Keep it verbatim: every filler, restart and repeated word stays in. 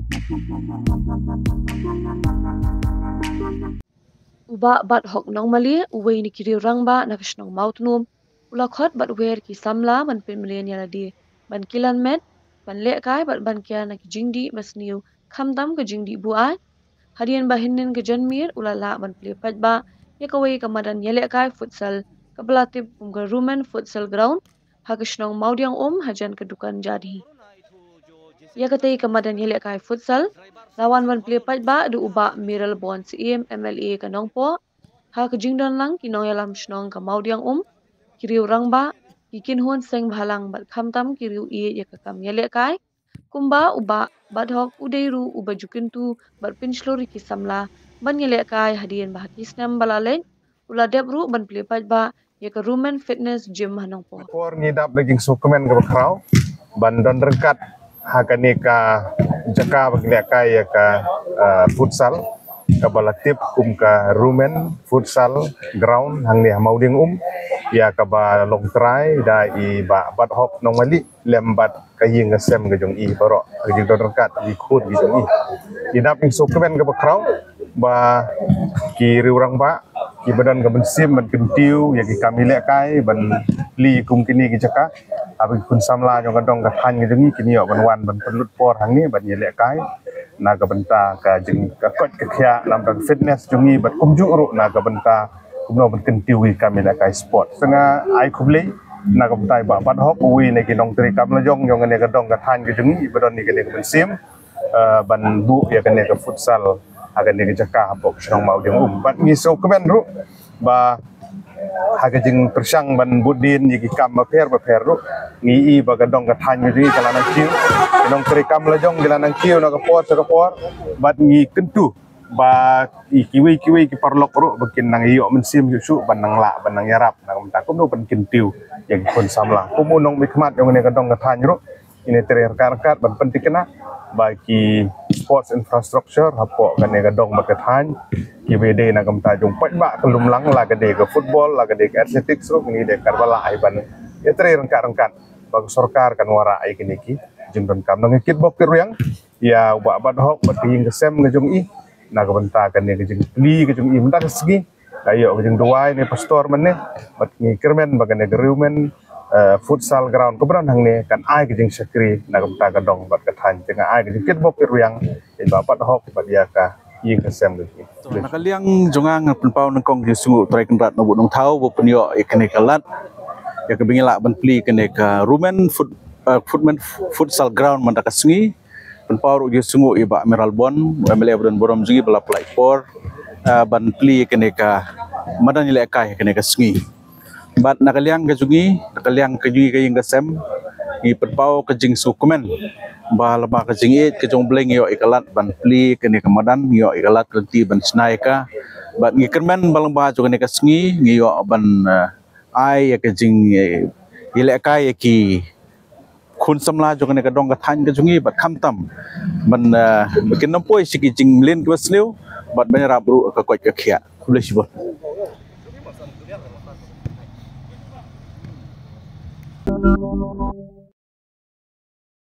U Bah Bat Hok Nongmali, uwei na ki riew rangbah na ka shnong Mawtnum, u la khot bad wer ki samla ban pynmlien ïa lade ban kilan met, ban lehkai bad ban kiar na ki jingdih basniew, khamtam ka jingdih buaid. Hadien ba hynnin ka janmiet u la lah ban plie paidbah ïa kawei ka madan ïalehkai futsal kaba la tip kum ka Rumen Futsal Ground ha ka shnong Mawdiang Um hajan ka dukan Jadhi. Ïa katei ka madan ïalehkai futsal la wan ban plie paidbah da u Bah Mayralborn Syiem, M L A ka Nongpoh, ha ka jingdon lang ki nongïalam shnong ka Mawdiang Um, ki riew rangbah, ki kynhun seng bhalang bad khamtam ki riew ïeit ïa ka kam ïalehkai. Kumba u Bah Bat Hok u dei ruh uba ju kyntu bad pynshlur ïa ki samla ban ïalehkai, hadien ba ha ki snem ba la leit u la dep ruh ban plie paidbah ïa ka Rumen Fitness Gym ha Nongpoh. Por ngi dap da ka jingsngewkmen kaba khraw ban don ryngkat ha kane ka jaka ba ngi lehkai ïa ka, eh, futsal kaba la tip kum ka Rumen Futsal Ground hangne ha Mawdiang Um, ïa kaba long trai da i Bah Bat Hok Nongmali lem bad ka ïing ka sem ka jong i baroh, ka jingdon ryngkat ki khun ki jong i. Ngi dap da ka jingsngewkmen kaba khraw ba ki riew rangbah kiba don ka mynsiem ban kyntiew ïa ki kam ïalehkai ban plie kum kine ki jaka, haba ki khun samla jong ka dong ka thaiñ ka jong i kin ïoh ban wan ban pynlut por hangne ban ïalehkai na ka bynta ka jing, ka koit ka khiah, namar ka fitness jong i bad kumjuh ruh na ka bynta kumno ban kyntiew ïa ki kam ïalehkai sport. Te nga ai khublei na ka bynta i Bah Bat Hok, uwei na ki nongtrei kam la jong jong kane ka dong ka thaiñ ka jong i ba don ïa kane ka mynsiem, eh, ban buh ïa kane ka futsal ha kane ka jaka hapoh shnong Mawdiang Um. Bad ngi sngewkmen ruh ba ha ka jingpyrshang ban bud dien ïa ki kam bapher bapher ruh, ngi i ba ka dong ka thaiñ ka jong i ka la nang kiew, ki nongtrei kam la jong ki la nang kiew na ka por sha ka por, bad ngi kyntu ba i kiwei kiwei ki paralok ruh ba kin nang ïoh mynsiem shuh shuh ban nang lah ban nang ïarap na ka bynta kumno ban kyntiew ïa ki khun samla. Kum u nongmihkhmat jong kane ka dong ka thaiñ ruh, ngi trei ryngkat ryngkat ban pynthikna ba ki sports infrastructure hapoh kane ka dong bad ka thaiñ kiba dei na ka bynta jong paidbah ka lum lang, la ka dei ka football, la ka dei ka athletics ruh, ngi dei ka ba lah ai ban ïa trei ryngkat ryngkat ba ka sorkar kan wanrah ïa kine ki jingdonkam. Nang kit bok kit rwiang ïa u Bah Bat Hok bad ka ïing ka sem ka jong i na ka bynta kane ka jingplie ka jong i mynta ka sngi. Ka ïoh ka jingduwai ne pastor mynne, bad ngi kyrmen ba kane ka Rumen, eh, futsal ground kaba don hangne kan ai ka jingshakri na ka bynta ka dong bad ka thaiñ. Te nga ai ka jingkit bok kit rwiang ïa i Bah Bat Hok bad ïa ka ïing ka sem ka jong i. Na ka liang jong nga, nga pynpaw nyngkong ïa u sngewbha u Trai Kynrad Nongbuh Nongthaw ba pynïoh ïa kane ka lad ïa kaba ngi lah ban plie kane ka Rumen fut-, eh, Footmen Futsal Ground mynta ka sngi. Pynpaw ruh ïa u sngewbha i Bah Mayralborn, u M L A ba don burom jong ngi ba la pynlah por, eh, ban plie ïa kane ka madan ïalehkai ïa kane ka sngi. Bad na ka liang ka jong ngi, na ka liang ka jong ngi ka ïing ka sem, ngi pynpaw ka jingsngewkmen ba lyngba ka jingïeit ka jong U Blei ngi ïoh ïa ka lad ban plie ïa kane ka madan, ngi ïoh ïa ka lad ka lynti ban shna ïa ka. Bad ngi kyrmen ba lyngba jong kane ka sngi ngi ïoh ban, eh, ai ïa ka jing, eh, ïalehkai ïa ki khun samla jong kane ka dong ka thaiñ ka jong ngi bad khamtam ban, eh, ba kin ym poi sha ki jingmlien kiba sniew bad ban ïarap ruh ka koit ka khiah. Khublei shibun.